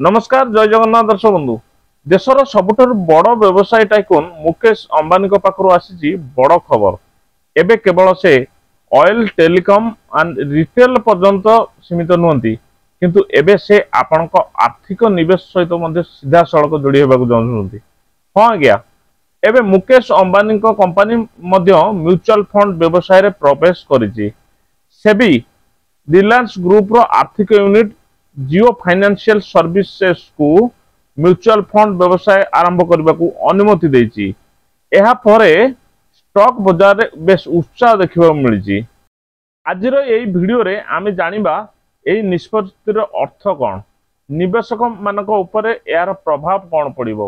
ନମସ୍କାର, ଜୟ ଜଗନ୍ନାଥ ଦର୍ଶକ ବନ୍ଧୁ। ଦେଶର ସବୁଠାରୁ ବଡ଼ ବ୍ୟବସାୟୀ ଟାଇକୁନ ମୁକେଶ ଅମ୍ବାନୀଙ୍କ ପାଖରୁ ଆସିଛି ବଡ଼ ଖବର। ଏବେ କେବଳ ସେ ଅଏଲ, ଟେଲିକମ୍ ଆଣ୍ଡ ରିଟେଲ ପର୍ଯ୍ୟନ୍ତ ସୀମିତ ନୁହନ୍ତି, କିନ୍ତୁ ଏବେ ସେ ଆପଣଙ୍କ ଆର୍ଥିକ ନିବେଶ ସହିତ ମଧ୍ୟ ସିଧାସଳଖ ଯୋଡ଼ି ହେବାକୁ ଚାହୁଁଛନ୍ତି। ହଁ ଆଜ୍ଞା, ଏବେ ମୁକେଶ ଅମ୍ବାନୀଙ୍କ କମ୍ପାନୀ ମଧ୍ୟ ମ୍ୟୁଚୁଆଲ ଫଣ୍ଡ ବ୍ୟବସାୟରେ ପ୍ରବେଶ କରିଛି। ସେବି ରିଲାଏନ୍ସ ଗ୍ରୁପର ଆର୍ଥିକ ୟୁନିଟ୍ ଜିଓ ଫାଇନାନ୍ସିଆଲ ସର୍ଭିସେସକୁ ମ୍ୟୁଚୁଆଲ ଫଣ୍ଡ ବ୍ୟବସାୟ ଆରମ୍ଭ କରିବାକୁ ଅନୁମତି ଦେଇଛି। ଏହାପରେ ଷ୍ଟକ୍ ବଜାରରେ ବେଶ ଉତ୍ସାହ ଦେଖିବାକୁ ମିଳିଛି। ଆଜିର ଏହି ଭିଡିଓରେ ଆମେ ଜାଣିବା ଏହି ନିଷ୍ପତ୍ତିର ଅର୍ଥ କ'ଣ, ନିବେଶକମାନଙ୍କ ଉପରେ ଏହାର ପ୍ରଭାବ କ'ଣ ପଡ଼ିବ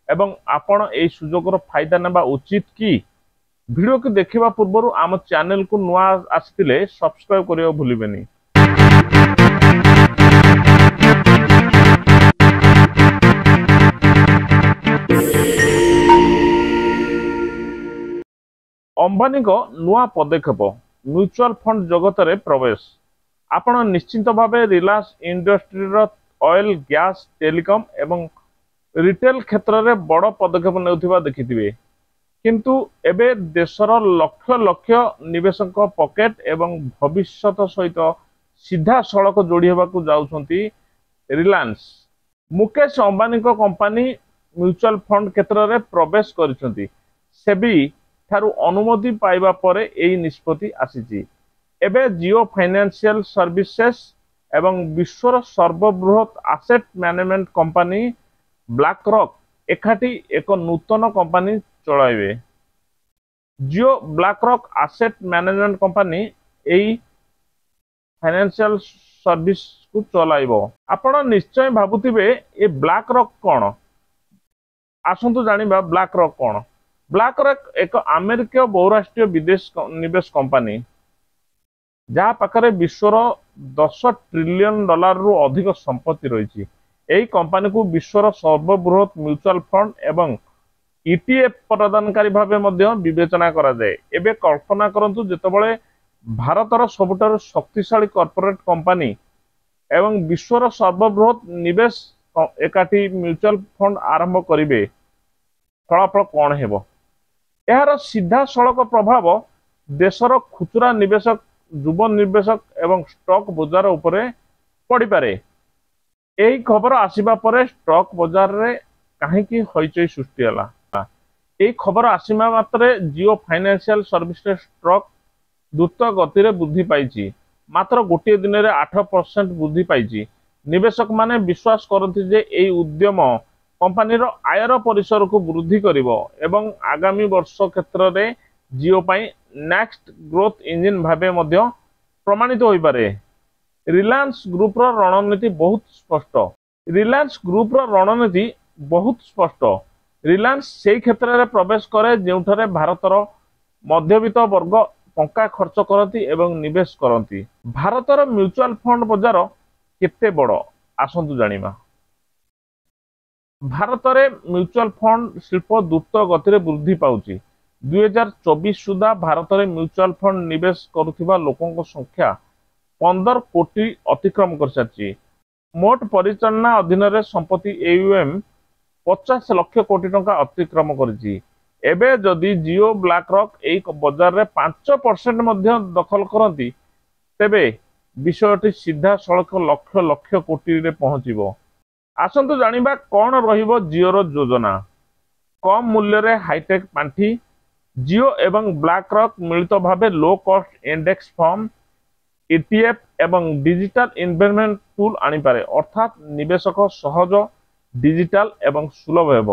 ଏବଂ ଆପଣ ଏହି ସୁଯୋଗର ଫାଇଦା ନେବା ଉଚିତ କି? ଭିଡିଓକୁ ଦେଖିବା ପୂର୍ବରୁ ଆମ ଚ୍ୟାନେଲକୁ ନୂଆ ଆସିଥିଲେ ସବସ୍କ୍ରାଇବ କରିବାକୁ ଭୁଲିବେନି। ଅମ୍ବାନୀଙ୍କ ନୂଆ ପଦକ୍ଷେପ, ମ୍ୟୁଚୁଆଲ ଫଣ୍ଡ ଜଗତରେ ପ୍ରବେଶ। ଆପଣ ନିଶ୍ଚିତ ଭାବେ ରିଲାଏନ୍ସ ଇଣ୍ଡଷ୍ଟ୍ରିର ଅଏଲ, ଗ୍ୟାସ, ଟେଲିକମ୍ ଏବଂ ରିଟେଲ କ୍ଷେତ୍ରରେ ବଡ଼ ପଦକ୍ଷେପ ନେଉଥିବା ଦେଖିଥିବେ। କିନ୍ତୁ ଏବେ ଦେଶର ଲକ୍ଷ ଲକ୍ଷ ନିବେଶକଙ୍କ ପକେଟ ଏବଂ ଭବିଷ୍ୟତ ସହିତ ସିଧାସଳଖ ଯୋଡ଼ି ହେବାକୁ ଯାଉଛନ୍ତି ରିଲାଏନ୍ସ। ମୁକେଶ ଅମ୍ବାନୀଙ୍କ କମ୍ପାନୀ ମ୍ୟୁଚୁଆଲ ଫଣ୍ଡ କ୍ଷେତ୍ରରେ ପ୍ରବେଶ କରିଛନ୍ତି। ସେବି ଠାରୁ ଅନୁମତି ପାଇବା ପରେ ଏହି ନିଷ୍ପତ୍ତି ଆସିଛି। ଏବେ ଜିଓ ଫାଇନାନ୍ସିଆଲ ସର୍ଭିସେସ୍ ଏବଂ ବିଶ୍ୱର ସର୍ବବୃହତ ଆସେଟ୍ ମ୍ୟାନେଜମେଣ୍ଟ କମ୍ପାନୀ ବ୍ଲାକରକ୍ ଏକାଠି ଏକ ନୂତନ କମ୍ପାନୀ ଚଳାଇବେ। Jio BlackRock asset management company ଏହି ଫାଇନାନ୍ସିଆଲ ସର୍ଭିସକୁ ଚଲାଇବ। ଆପଣ ନିଶ୍ଚୟ ଭାବୁଥିବେ, ଏ ବ୍ଲାକରକ୍ କ'ଣ? ଆସନ୍ତୁ ଜାଣିବା ବ୍ଲାକରକ୍ କ'ଣ। ବ୍ଲାକରକ୍ ଏକ ଆମେରିକୀୟ ବହୁରାଷ୍ଟ୍ରୀୟ ବିଦେଶ ନିବେଶ କମ୍ପାନୀ, ଯାହା ପାଖରେ ବିଶ୍ୱର 10 ଟ୍ରିଲିୟନ ଡଲାରରୁ ଅଧିକ ସମ୍ପତ୍ତି ରହିଛି। ଏହି କମ୍ପାନୀକୁ ବିଶ୍ୱର ସର୍ବବୃହତ ମ୍ୟୁଚୁଆଲ ଫଣ୍ଡ ଏବଂ ଇଟିଏଫ୍ ପ୍ରଦାନକାରୀ ଭାବେ ମଧ୍ୟ ବିବେଚନା କରାଯାଏ। ଏବେ କଳ୍ପନା କରନ୍ତୁ, ଯେତେବେଳେ ଭାରତର ସବୁଠାରୁ ଶକ୍ତିଶାଳୀ କର୍ପୋରେଟ କମ୍ପାନୀ ଏବଂ ବିଶ୍ୱର ସର୍ବବୃହତ ନିବେଶ ଏକାଠି ମ୍ୟୁଚୁଆଲ ଫଣ୍ଡ ଆରମ୍ଭ କରିବେ, ଫଳାଫଳ କ'ଣ ହେବ? ଏହାର ସିଧାସଳଖ ପ୍ରଭାବ ଦେଶର ଖୁଚୁରା ନିବେଶକ, ଯୁବ ନିବେଶକ ଏବଂ ଷ୍ଟକ୍ ବଜାର ଉପରେ ପଡ଼ିପାରେ। ଏହି ଖବର ଆସିବା ପରେ ଷ୍ଟକ୍ ବଜାରରେ କାହିଁକି ହଇଚଇ ସୃଷ୍ଟି ହେଲା? ଏହି ଖବର ଆସିବା ମାତ୍ରେ ଜିଓ ଫାଇନାନ୍ସିଆଲ ସର୍ଭିସେସ୍ ଷ୍ଟକ୍ ଦ୍ରୁତ ଗତିରେ ବୃଦ୍ଧି ପାଇଛି। ମାତ୍ର ଗୋଟିଏ ଦିନରେ 8% ବୃଦ୍ଧି ପାଇଛି। ନିବେଶକମାନେ ବିଶ୍ୱାସ କରନ୍ତି ଯେ ଏହି ଉଦ୍ୟମ କମ୍ପାନୀର ଆୟର ପରିସରକୁ ବୃଦ୍ଧି କରିବ ଏବଂ ଆଗାମୀ ବର୍ଷ କ୍ଷେତ୍ରରେ ଜିଓ ପାଇଁ ନେକ୍ସଟ ଗ୍ରୋଥ ଇଞ୍ଜିନ ଭାବେ ମଧ୍ୟ ପ୍ରମାଣିତ ହୋଇପାରେ। ରିଲାଏନ୍ସ ଗ୍ରୁପର ରଣନୀତି ବହୁତ ସ୍ପଷ୍ଟ। ରିଲାଏନ୍ସ ଗ୍ରୁପର ରଣନୀତି ବହୁତ ସ୍ପଷ୍ଟ। ରିଲାଏନ୍ସ ସେଇ କ୍ଷେତ୍ରରେ ପ୍ରବେଶ କରେ ଯେଉଁଠାରେ ଭାରତର ମଧ୍ୟବିତ୍ତ ବର୍ଗ ଟଙ୍କା ଖର୍ଚ୍ଚ କରନ୍ତି ଏବଂ ନିବେଶ କରନ୍ତି। ଭାରତର ମ୍ୟୁଚୁଆଲ ଫଣ୍ଡ ବଜାର କେତେ ବଡ଼, ଆସନ୍ତୁ ଜାଣିବା। ଭାରତରେ ମ୍ୟୁଚୁଆଲ ଫଣ୍ଡ ଶିଳ୍ପ ଦ୍ରୁତ ଗତିରେ ବୃଦ୍ଧି ପାଉଛି। 2024 ସୁଦ୍ଧା ଭାରତରେ ମ୍ୟୁଚୁଆଲ ଫଣ୍ଡ ନିବେଶ କରୁଥିବା ଲୋକଙ୍କ ସଂଖ୍ୟା 15 କୋଟି ଅତିକ୍ରମ କରିସାରିଛି। ମୋଟ ପରିଚାଳନା ଅଧୀନରେ ସମ୍ପତ୍ତି ଏୟୁଏମ୍ 50 ଲକ୍ଷ କୋଟି ଟଙ୍କା ଅତିକ୍ରମ କରିଛି। ଏବେ ଯଦି ଜିଓ, ବ୍ଲାକରକ୍ ଏହି ବଜାରରେ 5% ମଧ୍ୟ ଦଖଲ କରନ୍ତି, ତେବେ ବିଷୟଟି ସିଧାସଳଖ ଲକ୍ଷ ଲକ୍ଷ କୋଟିରେ ପହଞ୍ଚିବ। ଆସନ୍ତୁ ଜାଣିବା କ'ଣ ରହିବ ଜିଓର ଯୋଜନା। କମ୍ ମୂଲ୍ୟରେ ହାଇଟେକ୍ ପାଣ୍ଠି। ଜିଓ ଏବଂ ବ୍ଲାକରକ୍ ମିଳିତ ଭାବେ ଲୋ କଷ୍ଟ ଇଣ୍ଡେକ୍ସ ଫଣ୍ଡ, ଇଟିଏଫ୍ ଏବଂ ଡିଜିଟାଲ ଇନଭେଷ୍ଟମେଣ୍ଟ ଟୁଲ୍ ଆଣିପାରେ। ଅର୍ଥାତ୍ ନିବେଶକ ସହଜ, ଡିଜିଟାଲ ଏବଂ ସୁଲଭ ହେବ।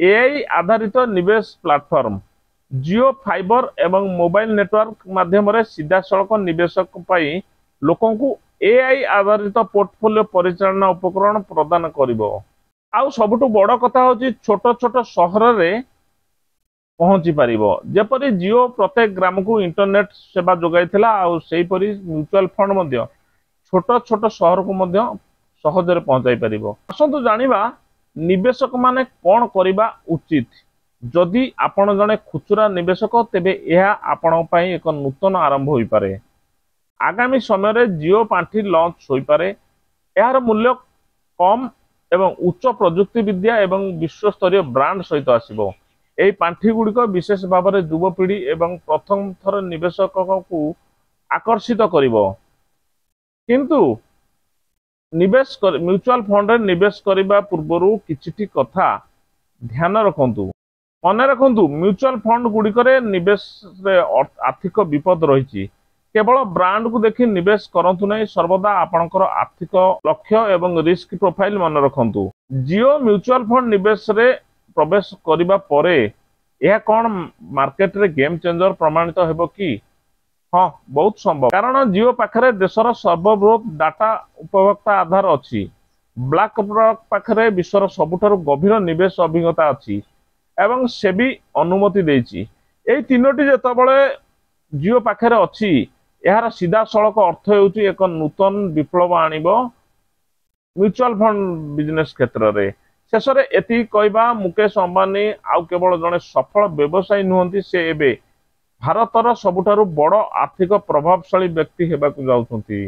ଏଆଇ ଆଧାରିତ ନିବେଶ ପ୍ଲାଟଫର୍ମ। ଜିଓ ଫାଇବର ଏବଂ ମୋବାଇଲ ନେଟୱାର୍କ ମାଧ୍ୟମରେ ସିଧାସଳଖ ନିବେଶକ ପାଇଁ ଲୋକଙ୍କୁ ଏଆଇ ଆଧାରିତ ପୋର୍ଟଫୋଲିଓ ପରିଚାଳନା ଉପକରଣ ପ୍ରଦାନ କରିବ। ଆଉ ସବୁଠୁ ବଡ଼ କଥା ହେଉଛି, ଛୋଟ ଛୋଟ ସହରରେ ପହଞ୍ଚି ପାରିବ। ଯେପରି ଜିଓ ପ୍ରତ୍ୟେକ ଗ୍ରାମକୁ ଇଣ୍ଟରନେଟ ସେବା ଯୋଗାଇଥିଲା, ଆଉ ସେହିପରି ମ୍ୟୁଚୁଆଲ ଫଣ୍ଡ ମଧ୍ୟ ଛୋଟ ଛୋଟ ସହରକୁ ମଧ୍ୟ ସହଜରେ ପହଞ୍ଚାଇ ପାରିବ। ଆସନ୍ତୁ ଜାଣିବା ନିବେଶକମାନେ କ'ଣ କରିବା ଉଚିତ। ଯଦି ଆପଣ ଜଣେ ଖୁଚୁରା ନିବେଶକ, ତେବେ ଏହା ଆପଣଙ୍କ ପାଇଁ ଏକ ନୂତନ ଆରମ୍ଭ ହୋଇପାରେ। ଆଗାମୀ ସମୟରେ ଜିଓ ପାଣ୍ଠି ଲଞ୍ଚ ହୋଇପାରେ। ଏହାର ମୂଲ୍ୟ କମ୍ ଏବଂ ଉଚ୍ଚ ପ୍ରଯୁକ୍ତିବିଦ୍ୟା ଏବଂ ବିଶ୍ୱସ୍ତରୀୟ ବ୍ରାଣ୍ଡ ସହିତ ଆସିବ। ଏହି ପାଣ୍ଠି ଗୁଡ଼ିକ ବିଶେଷ ଭାବରେ ଯୁବପିଢ଼ି ଏବଂ ପ୍ରଥମ ଥର ନିବେଶକଙ୍କୁ ଆକର୍ଷିତ କରିବ। କିନ୍ତୁ ନିବେଶ ମ୍ୟୁଚୁଆଲ ଫଣ୍ଡରେ ନିବେଶ କରିବା ପୂର୍ବରୁ କିଛିଟି କଥା ଧ୍ୟାନ ରଖନ୍ତୁ। ମନେ ରଖନ୍ତୁ, ମ୍ୟୁଚୁଆଲ ଫଣ୍ଡ ଗୁଡ଼ିକରେ ନିବେଶରେ ଆର୍ଥିକ ବିପଦ ରହିଛି। କେବଳ ବ୍ରାଣ୍ଡକୁ ଦେଖି ନିବେଶ କରନ୍ତୁ ନାହିଁ। ସର୍ବଦା ଆପଣଙ୍କର ଆର୍ଥିକ ଲକ୍ଷ୍ୟ ଏବଂ ରିସ୍କ ପ୍ରୋଫାଇଲ ମନେ ରଖନ୍ତୁ। ଜିଓ ମ୍ୟୁଚୁଆଲ ଫଣ୍ଡ ନିବେଶରେ ପ୍ରବେଶ କରିବା ପରେ ଏହା କଣ ମାର୍କେଟରେ ଗେମ୍ ଚେଞ୍ଜର ପ୍ରମାଣିତ ହେବ କି? ହଁ, ବହୁତ ସମ୍ଭବ। କାରଣ ଜିଓ ପାଖରେ ଦେଶର ସର୍ବବୃହତ ଡାଟା ଉପଭୋକ୍ତା ଆଧାର ଅଛି, ବ୍ଲାକ୍ ରକ୍ ପାଖରେ ବିଶ୍ୱର ସବୁଠାରୁ ଗଭୀର ନିବେଶ ଅଭିଜ୍ଞତା ଅଛି ଏବଂ ସେବି ଅନୁମତି ଦେଇଛି। ଏହି ତିନୋଟି ଯେତେବେଳେ ଜିଓ ପାଖରେ ଅଛି, ଏହାର ସିଧାସଳଖ ଅର୍ଥ ହେଉଛି ଏକ ନୂତନ ବିପ୍ଳବ ଆଣିବ ମ୍ୟୁଚୁଆଲ ଫଣ୍ଡ ବିଜନେସ କ୍ଷେତ୍ରରେ। ଶେଷରେ ଏତିକି କହିବା, ମୁକେଶ ଅମ୍ବାନୀ ଆଉ କେବଳ ଜଣେ ସଫଳ ବ୍ୟବସାୟୀ ନୁହନ୍ତି, ସେ ଏବେ ଭାରତର ସବୁଠାରୁ ବଡ଼ ଆର୍ଥିକ ପ୍ରଭାବଶାଳୀ ବ୍ୟକ୍ତି ହେବାକୁ ଯାଉଛନ୍ତି।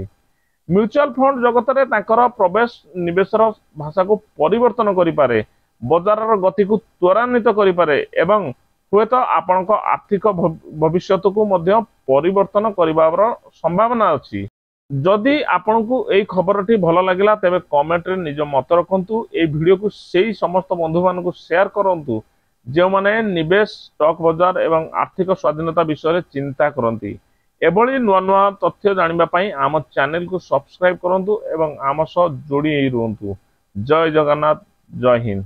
ମ୍ୟୁଚୁଆଲ ଫଣ୍ଡ ଜଗତରେ ତାଙ୍କର ପ୍ରବେଶ ନିବେଶର ଭାଷାକୁ ପରିବର୍ତ୍ତନ କରିପାରେ, ବଜାରର ଗତିକୁ ତ୍ୱରାନ୍ୱିତ କରିପାରେ ଏବଂ ହୁଏତ ଆପଣଙ୍କ ଆର୍ଥିକ ଭବିଷ୍ୟତକୁ ମଧ୍ୟ ପରିବର୍ତ୍ତନ କରିବାର ସମ୍ଭାବନା ଅଛି। ଯଦି ଆପଣଙ୍କୁ ଏଇ ଖବରଟି ଭଲ ଲାଗିଲା, ତେବେ କମେଣ୍ଟରେ ନିଜ ମତ ରଖନ୍ତୁ। ଏଇ ଭିଡ଼ିଓକୁ ସେଇ ସମସ୍ତ ବନ୍ଧୁମାନଙ୍କୁ ସେୟାର କରନ୍ତୁ ଯେଉଁମାନେ ନିବେଶ, ଷ୍ଟକ୍ ବଜାର ଏବଂ ଆର୍ଥିକ ସ୍ୱାଧୀନତା ବିଷୟରେ ଚିନ୍ତା କରନ୍ତି। ଏଭଳି ନୂଆ ନୂଆ ତଥ୍ୟ ଜାଣିବା ପାଇଁ ଆମ ଚ୍ୟାନେଲକୁ ସବସ୍କ୍ରାଇବ କରନ୍ତୁ ଏବଂ ଆମ ସହ ଯୋଡ଼ି ହେଇ ରୁହନ୍ତୁ। ଜୟ ଜଗନ୍ନାଥ, ଜୟ ହିନ୍ଦ।